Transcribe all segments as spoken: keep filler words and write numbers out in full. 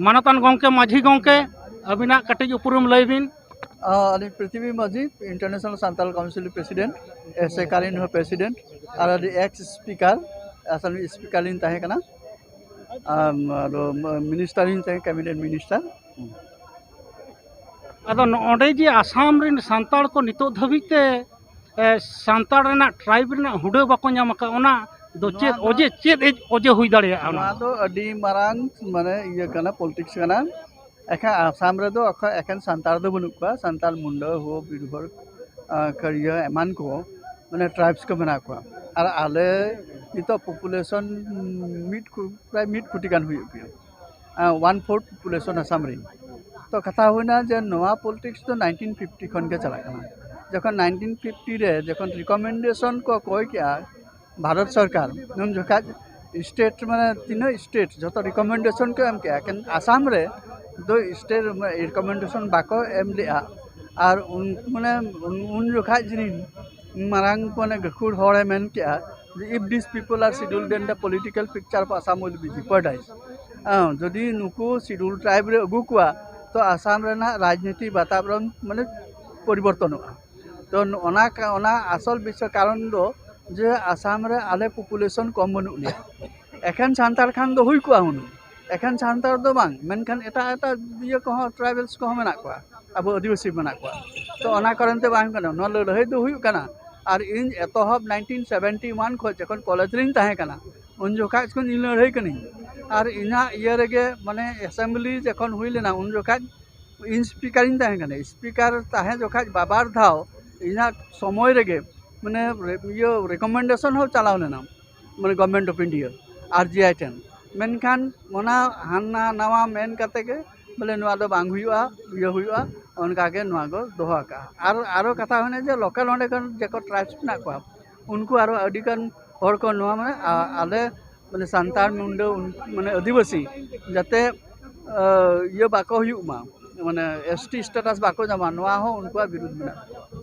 ᱢᱟᱱᱚᱛᱟᱱ ᱜᱚᱢᱠᱮ, ᱢᱟᱹᱡᱷᱤ ᱜᱚᱢᱠᱮ, ᱟᱹᱵᱤᱱᱟᱜ ᱠᱟᱹᱴᱤᱡ ᱩᱯᱨᱩᱢ ᱞᱟᱹᱭ ᱵᱤᱱ᱾ ᱟᱹᱞᱤᱧ ᱯᱨᱤᱛᱷᱤᱵᱤ ᱢᱟᱹᱡᱷᱤ, ᱤᱱᱴᱟᱨᱱᱮᱥᱱᱟᱞ ᱥᱟᱱᱛᱟᱲ ᱠᱟᱣᱩᱱᱥᱤᱞ ᱯᱨᱮᱥᱤᱰᱮᱱᱴ, ᱮᱥᱮᱠᱟ ᱨᱮᱱ ᱦᱚᱸ ᱯᱨᱮᱥᱤᱰᱮᱱᱴ, ᱟᱨ ᱟᱹᱞᱤᱧ ᱮᱠᱥ ᱥᱯᱤᱠᱟᱨ, ᱟᱥᱟᱢ ᱨᱮᱱ ᱥᱯᱤᱠᱟᱨ ᱞᱤᱧ ᱛᱟᱦᱮᱸ ᱠᱟᱱᱟ᱾ ᱟᱢ, ᱟᱫᱚ ᱢᱤᱱᱤᱥᱴᱟᱨ ᱞᱤᱧ ᱛᱟᱦᱮᱸ, ᱠᱮᱵᱤᱱᱮᱴ ᱢᱤᱱᱤᱥᱴᱟᱨ᱾ ᱟᱫᱚ ᱱᱚᱰᱮ ᱡᱮ ᱟᱥᱟᱢ ᱨᱮᱱ ᱥᱟᱱᱛᱟᱲ ᱠᱚ ᱱᱤᱛᱚᱜ ᱫᱷᱟᱹᱵᱤᱡ ᱛᱮ, ᱮ, ᱥᱟᱱᱛᱟᱲ ᱨᱮᱱᱟᱜ ᱴᱨᱟᱭᱤᱵᱽ ᱨᱮᱱᱟᱜ ᱦᱩᱰᱟᱹ ᱵᱟᱠᱚ ᱧᱟᱢ ᱟᱠᱟᱫ, ᱚᱱᱟ ᱫᱚ ᱱᱚᱣᱟ ᱪᱮᱫ ᱫᱚ ᱚᱡᱮ, ᱪᱮᱫ ᱮ-, ᱚᱡᱮ ᱦᱩᱭ ᱫᱟᱲᱮᱭᱟᱜᱼᱟ ᱚᱱᱟ? ᱱᱚᱣᱟ ᱫᱚ ᱟᱹᱰᱤ ᱢᱟᱨᱟᱝ, ᱢᱟᱱᱮ, ᱤᱭᱟᱹ ᱠᱟᱱᱟ, ᱯᱚᱞᱤᱴᱤᱠᱥ ᱠᱟᱱᱟ᱾ ᱮᱠᱷᱟᱱ ᱟᱥᱟᱢ ᱨᱮᱫᱚ ᱮᱠᱷ-, ᱮᱠᱷᱮᱱ ᱥᱟᱱᱛᱟᱲ ᱫᱚ ᱵᱟᱹᱱᱩᱜ ᱠᱚᱣᱟ, ᱥᱟᱱᱛᱟᱲ, ᱢᱩᱱᱰᱟᱹ, ᱦᱳ, ᱵᱤᱨᱵᱷᱚᱨ, ᱟ, ᱠᱟᱲᱤᱭᱟᱹ ᱮᱢᱟᱱ ᱠᱚ, ᱢᱟᱱᱮ, ᱴᱨᱟᱭᱤᱵᱽᱥ ᱠᱚ ᱢᱮᱱᱟᱜ ᱠᱚᱣᱟ᱾ ᱟᱨ ᱟᱞᱮ ᱱᱤᱛᱚᱜ ᱯᱚᱯᱩᱞᱮᱥᱚᱱ ᱢᱤᱫ ᱠᱚ-, ᱯᱨᱟᱭ ᱢᱤᱫ ᱠᱳᱴᱤ ᱜᱟᱱ ᱦᱩᱭᱩᱜ ᱜᱮᱭᱟ, ᱚᱣᱟᱱ ᱯᱷᱳᱨᱛᱷ ᱯᱚᱯᱩᱞᱮᱥᱚᱱ ᱟᱥᱟᱢ ᱨᱮᱱ᱾ ᱛᱚ, ᱠᱟᱛᱷᱟ ᱦᱩᱭᱱᱟ ᱡᱮ ᱱᱚᱣᱟ ᱯᱚᱞᱤᱴᱤᱠᱥ ᱫᱚ ᱱᱟᱭᱤᱱᱴᱤᱱ ᱯᱷᱤᱯᱴᱤ ᱠᱷᱚᱱ ᱜᱮ ᱪᱟᱞᱟᱜ ᱠᱟᱱᱟ᱾ ᱡᱚᱠᱷᱚᱱ ᱱᱟᱭᱤᱱᱴᱤᱱ ᱯᱷᱤᱯᱴᱤ ᱨᱮ ᱡᱚᱠᱷᱚᱱ ᱨᱤᱠᱚᱢᱮᱱᱰᱮᱥᱚᱱ ᱠᱚ ᱠᱚᱭ ᱠᱮᱜᱼᱟ ᱵᱷᱟᱨᱚᱛ ᱥᱚᱨᱠᱟᱨ, ᱩᱱ ᱡᱚᱠᱷᱟᱡ ᱥᱴᱮᱴ, ᱢᱟᱱᱮ, ᱛᱤᱱᱟᱹᱜ ᱥᱴᱮᱴ ᱡᱚᱛᱚ ᱨᱤᱠᱚᱢᱮᱱᱰᱮᱥᱚᱱ ᱠᱚ ᱮᱢ ᱠᱮᱜᱼᱟ, ᱮᱠᱮᱱ ᱟᱥᱟᱢ ᱨᱮ ᱫᱚ ᱥᱴᱮᱴ ᱨᱤᱠᱚᱢᱮᱱᱰᱮᱥᱚᱱ ᱵᱟᱠᱚ ᱮᱢ ᱞᱮᱜᱼᱟ᱾ ᱟᱨ ᱩᱱ, ᱢᱟᱱᱮ, ᱩᱱ, ᱩᱱ ᱡᱚᱠᱷᱟᱡ ᱡᱤᱱᱤᱥ ᱢᱟᱨᱟᱝ, ᱢᱟᱱᱮ, ᱜᱟᱹᱠᱷᱩᱲ ᱦᱚᱲᱮ ᱢᱮᱱ ᱠᱮᱜᱼᱟ ᱡᱮ, "If these people are scheduled, then the political picture of Assam will be jeopardized." ᱦᱮᱸ, ᱡᱩᱫᱤ ᱱᱩᱠᱩ ᱥᱤᱰᱩᱞ ᱴᱨᱟᱭᱤᱵᱽ ᱨᱮ ᱟᱹᱜᱩ ᱠᱚᱣᱟ, ᱛᱚ ᱟᱥᱟᱢ ᱨᱮᱱᱟᱜ ᱨᱟᱡᱽᱱᱤᱛᱤ ᱵᱟᱛᱟᱵᱚᱨᱚᱱ, ᱢᱟᱱᱮ, ᱯᱚᱨᱤᱵᱚᱨᱛᱚᱱᱚᱜᱼᱟ᱾ ᱛᱚ ᱚᱱᱟ ᱠᱟ-, ᱚᱱᱟ ᱟᱥᱚᱞ ᱵᱤᱥᱚᱭ ᱠᱟᱨᱚᱱ ᱫᱚ ᱡᱮ ᱟᱥᱟᱢ ᱨᱮ ᱟᱞᱮ ᱯᱚᱯᱩᱞᱮᱥᱚᱱ ᱠᱚᱢ ᱵᱟᱹᱱᱩᱜ ᱞᱮᱭᱟ᱾ ᱮᱠᱷᱮᱱ ᱥᱟᱱᱛᱟᱲ ᱠᱷᱟᱱ ᱫᱚ ᱦᱩᱭ ᱠᱚᱜᱼᱟ ᱦᱩᱱᱟᱹᱝ, ᱮᱠᱷᱮᱱ ᱥᱟᱱᱛᱟᱲ ᱫᱚ ᱵᱟᱝ, ᱢᱮᱱᱠᱷᱟᱱ ᱮᱴᱟᱜ ᱮᱴᱟᱜ ᱤᱭᱟᱹ ᱠᱚᱦᱚᱸ, ᱴᱨᱟᱭᱵᱮᱞᱥ ᱠᱚᱦᱚᱸ ᱢᱮᱱᱟᱜ ᱠᱚᱣᱟ, ᱟᱵᱚ ᱟᱹᱫᱤᱵᱟᱹᱥᱤ ᱢᱮᱱᱟᱜ ᱠᱚᱣᱟ᱾ ᱛᱚ ᱚᱱᱟ ᱠᱟᱨᱚᱱ ᱛᱮ ᱵᱟᱝ ᱠᱟᱱᱟ, ᱱᱚᱣᱟ ᱞᱟᱹᱲᱦᱟᱹᱭ ᱫᱚ ᱦᱩᱭᱩᱜ ᱠᱟᱱᱟ᱾ ᱟᱨ ᱤᱧ ᱮᱛᱚᱦᱚᱵ ᱱᱟᱭᱤᱱᱴᱤᱱ ᱥᱮᱵᱷᱮᱱᱴᱤ ᱳᱣᱟᱱ ᱠᱷᱚᱱ ᱡᱚᱠᱷᱚᱱ ᱠᱚᱞᱮᱡᱽ ᱨᱤᱧ ᱛᱟᱦᱮᱸ ᱠᱟᱱᱟ, ᱩᱱ ᱡᱚᱠᱷᱟᱡ ᱠᱷᱚᱱ ᱤᱧ ᱞᱟᱹᱲᱦᱟᱹᱭ ᱠᱟᱹᱱᱟᱹᱧ᱾ ᱟᱨ ᱤᱧᱟᱹᱜ ᱤᱭᱟᱹ ᱨᱮᱜᱮ, ᱢᱟᱱᱮ, ᱮᱥᱮᱢᱵᱞᱤ ᱡᱚᱠᱷᱚᱱ ᱦᱩᱭ ᱞᱮᱱᱟ, ᱩᱱ ᱡᱚᱠᱷᱟᱡ ᱤᱧ ᱥᱯᱤᱠᱟᱨᱤᱧ ᱛᱟᱦᱮᱸ ᱠᱟᱱᱟ᱾ ᱥᱯᱤᱠᱟᱨ ᱛᱟᱦᱮᱸ ᱡᱚᱠᱷᱟᱡ ᱵᱟᱵᱟᱨ ᱫᱷᱟᱣ ᱤᱧᱟᱹᱜ ᱥᱚᱢᱚᱭ ᱨᱮᱜᱮ, ᱢᱟᱱᱮ, ᱨᱮ-, ᱤᱭᱟᱹ, ᱨᱮᱠᱚᱢᱮᱱᱰᱮᱥᱚᱱ ᱦᱚᱸ ᱪᱟᱞᱟᱣ ᱞᱮᱱᱟ, ᱢᱟᱱᱮ, ᱜᱚᱵᱷᱢᱮᱱᱴ ᱚᱯᱷ ᱤᱱᱰᱤᱭᱟ, ᱟᱨ ᱡᱤ ᱟᱭ ᱴᱷᱮᱱ᱾ ᱢᱮᱱᱠᱷᱟᱱ ᱚᱱᱟ ᱦᱟᱱᱟ ᱱᱟᱣᱟ ᱢᱮᱱ ᱠᱟᱛᱮ ᱜᱮ, ᱵᱚᱞᱮ, ᱱᱚᱣᱟ ᱫᱚ ᱵᱟᱝ ᱦᱩᱭᱩᱜᱼᱟ, ᱤᱭᱟᱹ ᱦᱩᱭᱩᱜᱼᱟ, ᱚᱱᱠᱟ ᱜᱮ ᱱᱚᱣᱟ ᱠᱚ ᱫᱚᱦᱚ ᱟᱠᱟᱜᱼᱟ᱾ ᱟᱨ ᱟᱨᱚ ᱠᱟᱛᱷᱟ ᱦᱩᱭᱱᱟ ᱡᱮ ᱞᱳᱠᱟᱞ ᱚᱸᱰᱮ ᱠᱷᱚᱱ ᱡᱮᱠᱚ ᱴᱨᱟᱭᱤᱵᱽᱥ ᱢᱮᱱᱟᱜ ᱠᱚᱣᱟ, ᱩᱱᱠᱩ ᱟᱨᱚ ᱟᱹᱰᱤ ᱜᱟᱱ ᱦᱚᱲ ᱠᱚ ᱱᱚᱣᱟ, ᱢᱟᱱᱮ, ᱟ-, ᱟᱞᱮ, ᱢᱟᱱᱮ, ᱥᱟᱱᱛᱟᱲ, ᱢᱩᱱᱰᱟᱹ, ᱩᱱ-, ᱢᱟᱱᱮ, ᱟᱹᱫᱤᱵᱟᱹᱥᱤ ᱡᱟᱛᱮ, ᱟ, ᱤᱭᱟᱹ ᱵᱟᱠᱚ ᱦᱩᱭᱩᱜ ᱢᱟ, ᱢᱟᱱᱮ, ᱮᱥ ᱴᱤ ᱥᱴᱮᱴᱟᱥ ᱵᱟᱠᱚ ᱧᱟᱢᱟ, ᱱᱚᱣᱟ ᱦᱚᱸ ᱩᱱᱠᱩᱣᱟᱜ ᱵᱤᱨᱩᱫᱷ ᱢᱮᱱᱟᱜᱼᱟ᱾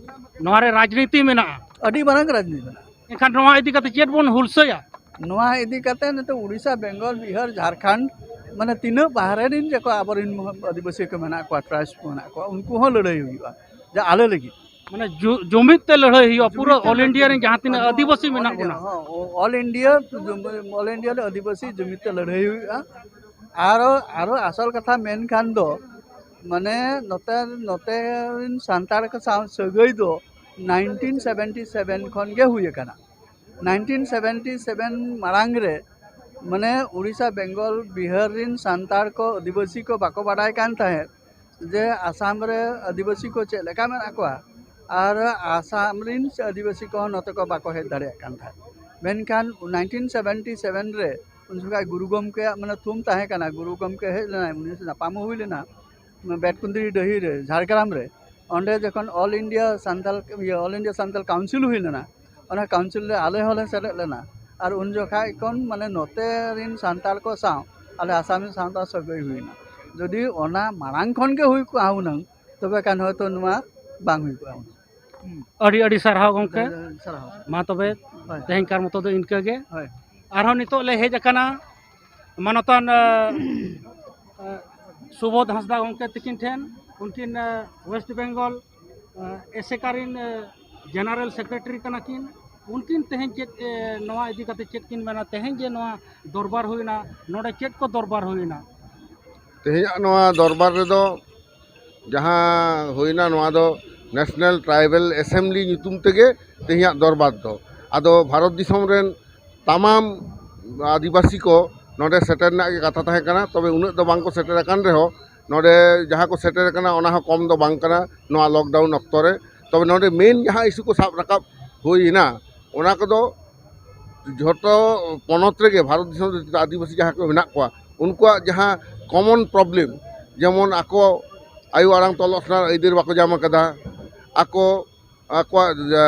ᱱᱚᱣᱟ ᱨᱮ ᱨᱟᱡᱽᱱᱤᱛᱤ ᱢᱮᱱᱟᱜᱼᱟ? ᱟᱹᱰᱤ ᱢᱟᱨᱟᱝ ᱨᱟᱡᱽᱱᱤᱛᱤ ᱢᱮᱱᱟᱜᱼᱟ᱾ ᱮᱱᱠᱷᱟᱱ ᱱᱚᱣᱟ ᱤᱫᱤ ᱠᱟᱛᱮ ᱪᱮᱫ ᱵᱚᱱ ᱦᱩᱞᱥᱟᱹᱭᱟ? ᱱᱚᱣᱟ ᱤᱫᱤ ᱠᱟᱛᱮ ᱱᱤᱛᱚᱜ ᱩᱲᱤᱥᱥᱟ, ᱵᱮᱝᱜᱚᱞ, ᱵᱤᱦᱟᱨ, ᱡᱷᱟᱲᱠᱷᱚᱸᱰ, ᱢᱟᱱᱮ ᱛᱤᱱᱟᱹᱜ ᱵᱟᱦᱨᱮ ᱨᱮᱱ ᱡᱮᱠᱚ ᱟᱵᱚᱨᱮᱱ ᱟᱹᱫᱤᱵᱟᱹᱥᱤ ᱠᱚ ᱢᱮᱱᱟᱜ ᱠᱚᱣᱟ, ᱴᱨᱟᱭᱤᱵᱽᱥ ᱠᱚ ᱢᱮᱱᱟᱜ ᱠᱚᱣᱟ, ᱩᱱᱠᱩ ᱦᱚᱸ ᱞᱟᱹᱲᱦᱟᱹᱭ ᱦᱩᱭᱩᱜᱼᱟ, ᱡᱮ ᱟᱞᱮ ᱞᱟᱹᱜᱤᱫ᱾ ᱢᱟᱱᱮ ᱡᱩ- ᱡᱩᱢᱤᱫ ᱛᱮ ᱞᱟᱹᱲᱦᱟᱹᱭ ᱦᱩᱭᱩᱜᱼᱟ ᱯᱩᱨᱟᱹ ᱡᱩᱢᱤᱫ ᱛᱮ ᱚᱞ ᱤᱱᱰᱤᱭᱟ ᱨᱮᱱ ᱡᱟᱦᱟᱸ ᱛᱤᱱᱟᱹᱜ ᱟᱫᱚ ᱟᱹᱫᱤᱵᱟᱹᱥᱤ ᱢᱮᱱᱟᱜ ᱵᱚᱱᱟ᱾ ᱦᱚᱸ, ᱚᱞ ᱤᱱᱰᱤᱭᱟ, ᱚᱞ ᱤᱱᱰᱤᱭᱟ ᱨᱮ ᱟᱹᱫᱤᱵᱟᱹᱥᱤ ᱡᱩᱢᱤᱫ ᱛᱮ ᱞᱟᱹᱲᱦᱟᱹᱭ ᱦᱩᱭᱩᱜᱼᱟ᱾ ᱟᱨᱚ, ᱟᱨᱚ ᱟᱥᱚᱞ ᱠᱟᱛᱷᱟ ᱢᱮᱱᱠᱷᱟᱱ ᱫᱚ, ᱢᱟᱱᱮ ᱱᱚᱛᱮ, ᱱᱚᱛᱮ ᱨᱮᱱ ᱥᱟᱱᱛᱟᱲ ᱠᱚ ᱥᱟᱶ ᱥᱟᱹᱜᱟᱹᱭ ᱫᱚ ᱱᱟᱭᱤᱱᱴᱤᱱ ᱥᱮᱵᱷᱮᱱᱴᱤ ᱥᱮᱵᱷᱮᱱ ᱠᱷᱚᱱ ᱜᱮ ᱦᱩᱭ ᱟᱠᱟᱱᱟ᱾ ᱱᱟᱭᱤᱱᱴᱤᱱ ᱥᱮᱵᱷᱮᱱᱴᱤ ᱥᱮᱵᱷᱮᱱ ᱢᱟᱲᱟᱝ ᱨᱮ, ᱢᱟᱱᱮ ᱩᱲᱤᱥᱥᱟ, ᱵᱮᱝᱜᱚᱞ, ᱵᱤᱦᱟᱨ ᱨᱮᱱ ᱥᱟᱱᱛᱟᱲ ᱠᱚ, ᱟᱹᱫᱤᱵᱟᱹᱥᱤ ᱠᱚ ᱵᱟᱠᱚ ᱵᱟᱰᱟᱭ ᱠᱟᱱ ᱛᱟᱦᱮᱸᱫ ᱡᱮ ᱟᱥᱟᱢ ᱨᱮ ᱟᱹᱫᱤᱵᱟᱹᱥᱤ ᱠᱚ ᱪᱮᱫ ᱞᱮᱠᱟ ᱢᱮᱱᱟᱜ ᱠᱚᱣᱟ, ᱟᱨ ᱟᱥᱟᱢ ᱨᱮᱱ ᱟᱹᱫᱤᱵᱟᱹᱥᱤ ᱠᱚᱦᱚᱸ ᱱᱚᱛᱮ ᱠᱚ ᱵᱟᱠᱚ ᱦᱮᱡ ᱫᱟᱲᱮᱭᱟᱜ ᱠᱟᱱ ᱛᱟᱦᱮᱸᱫ᱾ ᱢᱮᱱᱠᱷᱟᱱ ᱱᱟᱭᱤᱱᱴᱤᱱ ᱥᱮᱵᱷᱮᱱᱴᱤ ᱥᱮᱵᱷᱮᱱ ᱨᱮ ᱩᱱ ᱡᱚᱠᱷᱟᱡ ᱜᱩᱨᱩ ᱜᱚᱢᱠᱮᱭᱟᱜ ᱢᱟᱱᱮ ᱛᱷᱩᱢ ᱛᱟᱦᱮᱸ ᱠᱟᱱᱟ, ᱜᱩᱨᱩ ᱜᱚᱢᱠᱮ ᱦᱮᱡ ᱞᱮᱱᱟᱭ, ᱩᱱᱤ ᱥᱟᱶ ᱧᱟᱯᱟᱢ ᱦᱚᱸ ᱦᱩᱭ ᱞᱮᱱᱟ ᱵᱮᱴᱠᱩᱸᱫᱽᱨᱤ ᱰᱟᱹᱦᱤ ᱨᱮ, ᱡᱷᱟᱲᱜᱨᱟᱢ ᱨᱮ᱾ ᱚᱸᱰᱮ ᱡᱚᱠᱷᱚᱱ ᱚᱞ ᱤᱱᱰᱤᱭᱟ ᱥᱟᱱᱛᱟᱞ, ᱤᱭᱟᱹ, ᱚᱞ ᱤᱱᱰᱤᱭᱟ ᱥᱟᱱᱛᱟᱞ ᱠᱟᱣᱩᱱᱥᱤᱞ ᱦᱩᱭ ᱞᱮᱱᱟ, ᱚᱱᱟ ᱠᱟᱣᱩᱱᱥᱤᱞ ᱨᱮ ᱟᱞᱮ ᱦᱚᱸᱞᱮ ᱥᱮᱞᱮᱫ ᱞᱮᱱᱟ᱾ ᱟᱨ ᱩᱱ ᱡᱚᱠᱷᱟᱡ ᱠᱷᱚᱱ ᱢᱟᱱᱮ ᱱᱚᱛᱮ ᱨᱮᱱ ᱥᱟᱱᱛᱟᱲ ᱠᱚ ᱥᱟᱶ ᱟᱞᱮ ᱟᱥᱟᱢᱤ ᱥᱟᱶᱛᱟ ᱥᱟᱹᱜᱟᱹᱭ ᱦᱩᱭᱱᱟ᱾ ᱡᱩᱫᱤ ᱚᱱᱟ ᱢᱟᱲᱟᱝ ᱠᱷᱚᱱ ᱜᱮ ᱦᱩᱭ ᱠᱚᱜᱼᱟ ᱦᱩᱱᱟᱹᱝ, ᱛᱚᱵᱮ ᱠᱷᱟᱱ ᱦᱚᱭᱛᱳ ᱱᱚᱣᱟ ᱵᱟᱝ ᱦᱩᱭ ᱠᱚᱜᱼᱟ ᱦᱩᱱᱟᱹᱝ᱾ ᱟᱹᱰᱤ ᱟᱹᱰᱤ ᱥᱟᱨᱦᱟᱣ ᱜᱚᱢᱠᱮ᱾ ᱥᱟᱨᱦᱟᱣ᱾ ᱢᱟ ᱛᱚᱵᱮ ᱦᱳᱭ᱾ ᱛᱮᱦᱮᱧ ᱠᱟᱨ ᱢᱚᱛᱚ ᱫᱚ ᱤᱱᱠᱟᱹ ᱜᱮ᱾ ᱦᱳᱭ᱾ ᱟᱨᱦᱚᱸ ᱱᱤᱛᱚᱜ ᱞᱮ ᱦᱮᱡ ᱟᱠᱟᱱᱟ ᱢᱟᱱᱚᱛᱟᱱ, ᱟ, ᱟ, ᱥᱩᱵᱳᱫᱷ ᱦᱟᱸᱥᱫᱟ ᱜᱚᱢᱠᱮ ᱛᱤᱠᱤᱱ ᱴᱷᱮᱱ᱾ ᱩᱱᱠᱤᱱ, ᱟ, ᱳᱭᱮᱥᱴ ᱵᱮᱝᱜᱚᱞ, ᱟ, ᱮᱥᱮᱠᱟ ᱨᱤᱱ, ᱟ, ᱡᱮᱱᱟᱨᱮᱞ ᱥᱮᱠᱨᱮᱴᱟᱨᱤ ᱠᱟᱱᱟ ᱠᱤᱱ᱾ ᱩᱱᱠᱤᱱ ᱛᱮᱦᱮᱧ ᱪᱮᱫ, ᱮ, ᱱᱚᱣᱟ ᱤᱫᱤ ᱠᱟᱛᱮ ᱪᱮᱫ ᱠᱤᱱ ᱢᱮᱱᱟ? ᱛᱮᱦᱮᱧ ᱡᱮ ᱱᱚᱣᱟ ᱫᱚᱨᱵᱟᱨ ᱦᱩᱭᱱᱟ, ᱱᱚᱰᱮ ᱪᱮᱫ ᱠᱚ ᱫᱚᱨᱵᱟᱨ ᱦᱩᱭᱱᱟ? ᱛᱮᱦᱮᱧᱟᱜ ᱱᱚᱣᱟ ᱫᱚᱨᱵᱟᱨ ᱨᱮᱫᱚ ᱡᱟᱦᱟᱸ ᱦᱩᱭᱱᱟ, ᱱᱚᱣᱟ ᱫᱚ ᱱᱮᱥᱱᱟᱞ ᱴᱨᱟᱭᱵᱟᱞ ᱮᱥᱮᱢᱵᱞᱤ ᱧᱩᱛᱩᱢ ᱛᱮᱜᱮ ᱛᱮᱦᱮᱧᱟᱜ ᱫᱚᱨᱵᱟᱨ ᱫᱚ᱾ ᱟᱫᱚ ᱵᱷᱟᱨᱚᱛ ᱫᱤᱥᱚᱢ ᱨᱮᱱ ᱛᱟᱢᱟᱢ ᱟᱹᱫᱤᱵᱟᱹᱥᱤ ᱠᱚ ᱱᱚᱰᱮ ᱥᱮᱴᱮᱨ ᱨᱮᱱᱟᱜ ᱜᱮ ᱠᱟᱛᱷᱟ ᱛᱟᱦᱮᱸ ᱠᱟᱱᱟ, ᱛᱚᱵᱮ ᱩᱱᱟᱹᱜ ᱫᱚ ᱵᱟᱝ ᱠᱚ ᱥᱮᱴᱮᱨ ᱟᱠᱟᱱ ᱨᱮᱦᱚᱸ, ᱱᱚᱰᱮ ᱡᱟᱦᱟᱸ ᱠᱚ ᱥᱮᱴᱮᱨ ᱟᱠᱟᱱᱟ, ᱚᱱᱟ ᱦᱚᱸ ᱠᱚᱢ ᱫᱚ ᱵᱟᱝ ᱠᱟᱱᱟ ᱱᱚᱣᱟ ᱞᱚᱠᱰᱟᱣᱩᱱ ᱚᱠᱛᱚ ᱨᱮ᱾ ᱛᱚᱵᱮ ᱱᱚᱰᱮ ᱢᱮᱱ ᱡᱟᱦᱟᱸ ᱤᱥᱩ ᱠᱚ ᱥᱟᱵ ᱨᱟᱠᱟᱵ ᱦᱩᱭᱮᱱᱟ, ᱚᱱᱟ ᱠᱚᱫᱚ ᱡᱷᱚᱛᱚ ᱯᱚᱱᱚᱛ ᱨᱮᱜᱮ ᱵᱷᱟᱨᱚᱛ ᱫᱤᱥᱚᱢ ᱨᱮ ᱡᱚᱛᱚ ᱟᱹᱫᱤᱵᱟᱹᱥᱤ ᱡᱟᱦᱟᱸ ᱠᱚ ᱢᱮᱱᱟᱜ ᱠᱚᱣᱟ, ᱩᱱᱠᱩᱣᱟᱜ ᱡᱟᱦᱟᱸ ᱠᱚᱢᱚᱱ ᱯᱨᱚᱵᱞᱮᱢ, ᱡᱮᱢᱚᱱ ᱟᱠᱚ ᱟᱭᱳ ᱟᱲᱟᱝ ᱛᱮ ᱚᱞᱚᱜ ᱥᱮᱬᱟ ᱟᱹᱭᱫᱟᱹᱨ ᱵᱟᱠᱚ ᱧᱟᱢ ᱟᱠᱟᱫᱟ, ᱟᱠᱚ ᱟᱠᱚᱣᱟᱜ, ᱮ,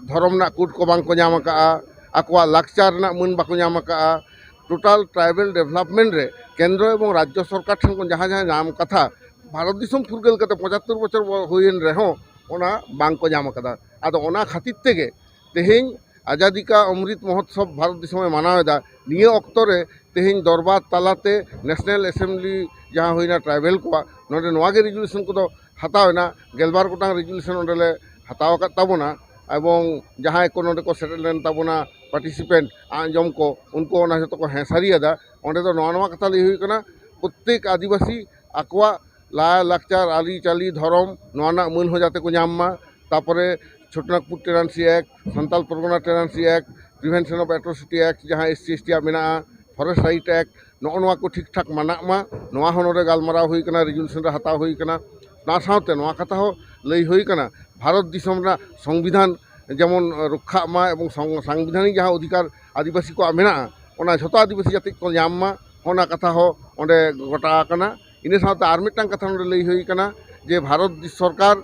ᱫᱷᱚᱨᱚᱢ ᱨᱮᱱᱟᱜ ᱠᱳᱰ ᱠᱚ ᱵᱟᱝ ᱠᱚ ᱧᱟᱢ ᱟᱠᱟᱫᱼᱟ, ᱟᱠᱚᱣᱟᱜ ᱞᱟᱠᱪᱟᱨ ᱨᱮᱱᱟᱜ ᱢᱟᱹᱱ ᱵᱟᱠᱚ ᱧᱟᱢ ᱟᱠᱟᱫᱼᱟ᱾ ᱴᱳᱴᱟᱞ ᱴᱨᱟᱭᱵᱟᱞ ᱰᱮᱵᱷᱞᱚᱯᱢᱮᱱᱴ ᱨᱮ ᱠᱮᱱᱫᱨᱚ ᱮᱵᱚᱝ ᱨᱟᱡᱽᱡᱚ ᱥᱚᱨᱠᱟᱨ ᱴᱷᱮᱱ ᱠᱷᱚᱱ ᱡᱟᱦᱟᱸ ᱡᱟᱦᱟᱸ ᱧᱟᱢ ᱠᱟᱛᱷᱟ, ᱵᱷᱟᱨᱚᱛ ᱫᱤᱥᱚᱢ ᱯᱷᱩᱨᱜᱟᱹᱞ ᱠᱟᱛᱮ ᱯᱚᱸᱪᱟᱛᱛᱳᱨ ᱵᱚᱪᱷᱚᱨ ᱵᱚ-, ᱦᱩᱭᱮᱱ ᱨᱮᱦᱚᱸ ᱚᱱᱟ ᱵᱟᱝ ᱠᱚ ᱧᱟᱢ ᱟᱠᱟᱫᱟ᱾ ᱟᱫᱚ ᱚᱱᱟ ᱠᱷᱟᱹᱛᱤᱨ ᱛᱮᱜᱮ ᱛᱮᱦᱮᱧ ᱟᱡᱟᱫᱤ ᱠᱟ ᱚᱢᱨᱤᱛ ᱢᱚᱦᱳᱛᱥᱚᱵ ᱵᱷᱟᱨᱚᱛ ᱫᱤᱥᱚᱢᱮ ᱢᱟᱱᱟᱣ ᱮᱫᱟ, ᱱᱤᱭᱟᱹ ᱚᱠᱛᱚ ᱨᱮ ᱛᱮᱦᱮᱧ ᱫᱚᱨᱵᱟᱨ ᱛᱟᱞᱟᱛᱮ ᱱᱮᱥᱱᱟᱞ ᱮᱥᱮᱢᱵᱞᱤ ᱡᱟᱦᱟᱸ ᱦᱩᱭᱱᱟ ᱴᱨᱟᱭᱵᱮᱞ ᱠᱚᱣᱟᱜ, ᱱᱚᱰᱮ ᱱᱚᱣᱟ ᱜᱮ ᱨᱮᱡᱩᱞᱮᱥᱚᱱ ᱠᱚᱫᱚ ᱦᱟᱛᱟᱣ ᱮᱱᱟ, ᱜᱮᱞᱵᱟᱨ ᱜᱚᱴᱟᱝ ᱨᱮᱡᱩᱞᱮᱥᱚᱱ ᱚᱸᱰᱮ ᱞᱮ ᱦᱟᱛᱟᱣ ᱟᱠᱟᱫ ᱛᱟᱵᱚᱱᱟ᱾ ᱮᱵᱚᱝ ᱡᱟᱦᱟᱸᱭ ᱠᱚ ᱱᱚᱰᱮ ᱠᱚ ᱥᱮᱴᱮᱨ ᱞᱮᱱ ᱛᱟᱵᱚᱱᱟ ᱯᱟᱨᱴᱤᱥᱤᱯᱮᱱᱴ, ᱟᱸᱡᱚᱢ ᱠᱚ, ᱩᱱᱠᱩ ᱚᱱᱟ ᱡᱷᱚᱛᱚ ᱠᱚ ᱦᱮᱸ ᱥᱟᱹᱨᱤᱭᱟᱫᱟ᱾ ᱚᱸᱰᱮ ᱫᱚ ᱱᱚᱣᱟ ᱱᱚᱣᱟ ᱠᱟᱛᱷᱟ ᱞᱟᱹᱭ ᱦᱩᱭᱩᱜ ᱠᱟᱱᱟ, ᱯᱨᱚᱛᱛᱮᱠ ᱟᱹᱫᱤᱵᱟᱹᱥᱤ ᱟᱠᱚᱣᱟᱜ ᱞᱟᱭ ᱞᱟᱠᱪᱟᱨ, ᱟᱹᱨᱤᱪᱟᱹᱞᱤ, ᱫᱷᱚᱨᱚᱢ, ᱱᱚᱣᱟ ᱨᱮᱱᱟᱜ ᱢᱟᱹᱱ ᱦᱚᱸ ᱡᱟᱛᱮ ᱠᱚ ᱧᱟᱢ ᱢᱟ᱾ ᱛᱟᱯᱚᱨᱮ Chotanagpur tenancy act, Santal Pargana tenancy act, prevention of atrocity act, ᱡᱟᱦᱟᱸ ᱮᱥ ᱥᱤ ᱮᱥ ᱴᱤ ᱟᱜ ᱢᱮᱱᱟᱜᱼᱟ, ᱯᱷᱚᱨᱮᱥᱴ ᱨᱟᱭᱤᱴ ᱮᱠᱴ, ᱱᱚᱜᱼᱚ ᱱᱚᱣᱟ ᱠᱚ ᱴᱷᱤᱠ ᱴᱷᱟᱠ ᱢᱟᱱᱟᱜ ᱢᱟ, ᱱᱚᱣᱟ ᱦᱚᱸ ᱱᱚᱰᱮ ᱜᱟᱞᱢᱟᱨᱟᱣ ᱦᱩᱭ ᱠᱟᱱᱟ, ᱨᱮᱡᱩᱞᱮᱥᱚᱱ ᱨᱮ ᱦᱟᱛᱟᱣ ᱦᱩᱭ ᱠᱟᱱᱟ᱾ ᱚᱱᱟ ᱥᱟᱶᱛᱮ ᱱᱚᱣᱟ ᱠᱟᱛᱷᱟ ᱦᱚᱸ ᱞᱟᱹᱭ ᱦᱩᱭ ᱠᱟᱱᱟ, ᱵᱷᱟᱨᱚᱛ ᱫᱤᱥᱚᱢ ᱨᱮᱱᱟᱜ ᱥᱚᱝᱵᱤᱫᱷᱟᱱ ᱡᱮᱢᱚᱱ ᱨᱚᱠᱠᱷᱟᱜ ᱢᱟ ᱮᱵᱚᱝ ᱥᱚᱝ-, ᱥᱟᱝᱵᱤᱫᱷᱟᱱᱤᱠ ᱡᱟᱦᱟᱸ ᱚᱫᱷᱤᱠᱟᱨ ᱟᱹᱫᱤᱵᱟᱹᱥᱤ ᱠᱚᱣᱟᱜ ᱢᱮᱱᱟᱜᱼᱟ, ᱚᱱᱟ ᱡᱷᱚᱛᱚ ᱟᱹᱫᱤᱵᱟᱹᱥᱤ ᱡᱟᱹᱛᱤ ᱠᱚ ᱧᱟᱢ ᱢᱟ, ᱚᱱᱟ ᱠᱟᱛᱷᱟ ᱦᱚᱸ ᱚᱸᱰᱮ ᱜᱚᱴᱟ ᱟᱠᱟᱱᱟ᱾ ᱤᱱᱟᱹ ᱥᱟᱶᱛᱮ ᱟᱨ ᱢᱤᱫᱴᱟᱝ ᱠᱟᱛᱷᱟ ᱱᱚᱰᱮ ᱞᱟᱹᱭ ᱦᱩᱭ ᱠᱟᱱᱟ ᱡᱮ ᱵᱷᱟᱨᱚᱛ ᱥᱚᱨᱠᱟᱨ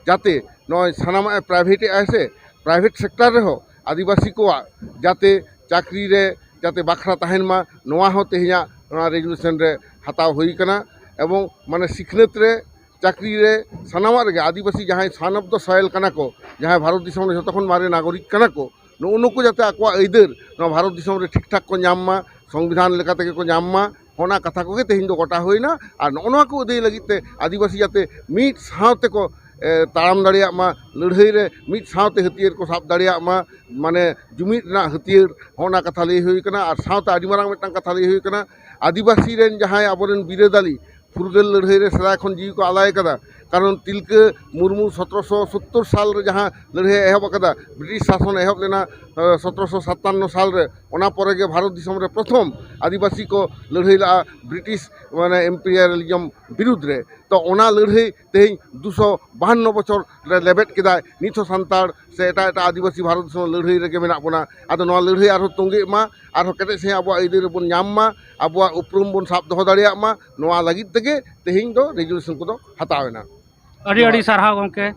ᱡᱟᱛᱮ ᱱᱚᱜᱼᱚᱭ ᱥᱟᱱᱟᱢᱟᱜ ᱮ ᱯᱨᱟᱭᱵᱷᱮᱴ ᱮᱫᱼᱟᱭ ᱥᱮ, ᱯᱨᱟᱭᱵᱷᱮᱴ ᱥᱮᱠᱴᱟᱨ ᱨᱮᱦᱚᱸ ᱟᱹᱫᱤᱵᱟᱹᱥᱤ ᱠᱚᱣᱟᱜ ᱡᱟᱛᱮ ᱪᱟᱹᱠᱨᱤ ᱨᱮ ᱡᱟᱛᱮ ᱵᱟᱠᱷᱨᱟ ᱛᱟᱦᱮᱱ ᱢᱟ, ᱱᱚᱣᱟ ᱦᱚᱸ ᱛᱮᱦᱮᱧᱟᱜ ᱱᱚᱣᱟ ᱨᱮᱡᱩᱞᱮᱥᱚᱱ ᱨᱮ ᱦᱟᱛᱟᱣ ᱦᱩᱭ ᱠᱟᱱᱟ᱾ ᱮᱵᱚᱝ ᱢᱟᱱᱮ ᱥᱤᱠᱷᱱᱟᱹᱛ ᱨᱮ, ᱪᱟᱹᱠᱨᱤ ᱨᱮ, ᱥᱟᱱᱟᱢᱟᱜ ᱨᱮᱜᱮ ᱟᱹᱫᱤᱵᱟᱹᱥᱤ ᱡᱟᱦᱟᱸᱭ son of the soil ᱠᱟᱱᱟ ᱠᱚ, ᱡᱟᱦᱟᱸᱭ ᱵᱷᱟᱨᱚᱛ ᱫᱤᱥᱚᱢ ᱨᱮ ᱡᱷᱚᱛᱚ ᱠᱷᱚᱱ ᱢᱟᱨᱮ ᱱᱟᱜᱚᱨᱤᱠ ᱠᱟᱱᱟ ᱠᱚ, ᱱᱩᱜᱼᱩ ᱱᱩᱠᱩ ᱡᱟᱛᱮ ᱟᱠᱚᱣᱟᱜ ᱟᱹᱭᱫᱟᱹᱨ ᱱᱚᱣᱟ ᱵᱷᱟᱨᱚᱛ ᱫᱤᱥᱚᱢ ᱨᱮ ᱴᱷᱤᱠ ᱴᱷᱟᱠ ᱠᱚ ᱧᱟᱢ ᱢᱟ, ᱥᱚᱝᱵᱤᱫᱷᱟᱱ ᱞᱮᱠᱟ ᱛᱮᱜᱮ ᱠᱚ ᱧᱟᱢ ᱢᱟ, ᱚᱱᱟ ᱠᱟᱛᱷᱟ ᱠᱚᱜᱮ ᱛᱮᱦᱮᱧ ᱫᱚ ᱜᱚᱴᱟ ᱦᱩᱭᱱᱟ᱾ ᱟᱨ ᱱᱚᱜᱼᱚ ᱱᱚᱣᱟ ᱠᱚ ᱟᱹᱫᱟᱹᱭ ᱞᱟᱹᱜᱤᱫ ᱛᱮ ᱟᱹᱫᱤᱵᱟᱹᱥᱤ ᱡᱟᱛᱮ ᱢᱤᱫ ᱥᱟᱶ ᱛᱮᱠᱚ, ᱮ, ᱛᱟᱲᱟᱢ ᱫᱟᱲᱮᱭᱟᱜ ᱢᱟ, ᱞᱟᱹᱲᱦᱟᱹᱭ ᱨᱮ ᱢᱤᱫ ᱥᱟᱶᱛᱮ ᱦᱟᱹᱛᱭᱟᱹᱨ ᱠᱚ ᱥᱟᱵ ᱫᱟᱲᱮᱭᱟᱜ ᱢᱟ, ᱢᱟᱱᱮ ᱡᱩᱢᱤᱫ ᱨᱮᱱᱟᱜ ᱦᱟᱹᱛᱭᱟᱹᱨ, ᱦᱚᱸ ᱚᱱᱟ ᱠᱟᱛᱷᱟ ᱞᱟᱹᱭ ᱦᱩᱭ ᱠᱟᱱᱟ᱾ ᱟᱨ ᱥᱟᱶᱛᱮ ᱟᱹᱰᱤ ᱢᱟᱨᱟᱝ ᱢᱤᱫᱴᱟᱝ ᱠᱟᱛᱷᱟ ᱞᱟᱹᱭ ᱦᱩᱭ ᱠᱟᱱᱟ, ᱟᱹᱫᱤᱵᱟᱹᱥᱤ ᱨᱮᱱ ᱡᱟᱦᱟᱸᱭ ᱟᱵᱚᱨᱮᱱ ᱵᱤᱨᱟᱹᱫᱟᱞᱤ ᱯᱷᱩᱨᱜᱟᱹᱞ ᱞᱟᱹᱲᱦᱟᱹᱭ ᱨᱮ ᱥᱮᱫᱟᱭ ᱠᱷᱚᱱ ᱡᱤᱣᱤ ᱠᱚ ᱟᱞᱟᱭ ᱠᱟᱫᱟ, ᱠᱟᱨᱚᱱ ᱛᱤᱞᱠᱟᱹ ᱢᱩᱨᱢᱩ ᱥᱚᱛᱨᱚᱥᱚ ᱥᱳᱛᱛᱳᱨ ᱥᱟᱞ ᱨᱮ ᱡᱟᱦᱟᱸ ᱞᱟᱹᱲᱦᱟᱹᱭ ᱮᱦᱚᱵ ᱟᱠᱟᱫᱟ, ᱵᱨᱤᱴᱤᱥ ᱥᱟᱥᱚᱱ ᱮᱦᱚᱵ ᱞᱮᱱᱟ, ᱮ, ᱥᱚᱛᱨᱚᱥᱚ ᱥᱟᱛᱟᱱᱱᱚ ᱥᱟᱞ ᱨᱮ, ᱚᱱᱟ ᱯᱚᱨᱮ ᱜᱮ ᱵᱷᱟᱨᱚᱛ ᱫᱤᱥᱚᱢ ᱨᱮ ᱯᱨᱚᱛᱷᱚᱢ ᱟᱹᱫᱤᱵᱟᱹᱥᱤ ᱠᱚ ᱞᱟᱹᱲᱦᱟᱹᱭ ᱞᱟᱜᱼᱟ ᱵᱨᱤᱴᱤᱥ, ᱢᱟᱱᱮ, ᱤᱢᱯᱮᱨᱤᱭᱟᱞᱤᱡᱚᱢ ᱵᱤᱨᱩᱫᱽ ᱨᱮ᱾ ᱛᱚ ᱚᱱᱟ ᱞᱟᱹᱲᱦᱟᱹᱭ ᱛᱮᱦᱮᱧ ᱫᱩᱥᱚ ᱵᱟᱦᱟᱱᱱᱚ ᱵᱚᱪᱷᱚᱨ ᱨᱮ ᱞᱮᱵᱮᱫ ᱠᱮᱫᱟᱭ᱾ ᱱᱤᱛ ᱦᱚᱸ ᱥᱟᱱᱛᱟᱲ ᱥᱮ ᱮᱴᱟᱜ ᱮᱴᱟᱜ ᱟᱹᱫᱤᱵᱟᱹᱥᱤ ᱵᱷᱟᱨᱚᱛ ᱫᱤᱥᱚᱢ ᱞᱟᱹᱲᱦᱟᱹᱭ ᱨᱮᱜᱮ ᱢᱮᱱᱟᱜ ᱵᱚᱱᱟ᱾ ᱟᱫᱚ ᱱᱚᱣᱟ ᱞᱟᱹᱲᱦᱟᱹᱭ ᱟᱨᱦᱚᱸ ᱛᱚᱸᱜᱮᱜ ᱢᱟ, ᱟᱨᱦᱚᱸ ᱠᱮᱴᱮᱡ ᱥᱟᱺᱦᱤᱡ ᱟᱵᱚᱣᱟᱜ ᱟᱹᱭᱫᱟᱹᱨ ᱵᱚᱱ ᱧᱟᱢ ᱢᱟ, ᱟᱵᱚᱣᱟᱜ ᱩᱯᱨᱩᱢ ᱵᱚᱱ ᱥᱟᱵ ᱫᱚᱦᱚ ᱫᱟᱲᱮᱭᱟᱜ ᱢᱟ, ᱱᱚᱣᱟ ᱞᱟᱹᱜᱤᱫ ᱛᱮᱜᱮ ᱛᱮᱦᱮᱧ ᱫᱚ ᱨᱮᱡᱩᱞᱮᱥᱚᱱ ᱠᱚᱫᱚ ᱦᱟᱛᱟᱣ ᱮᱱᱟ᱾ ᱟᱹᱰᱤ ᱟᱹᱰᱤ ᱥᱟᱨᱦᱟᱣ ᱜᱚᱢᱠᱮ᱾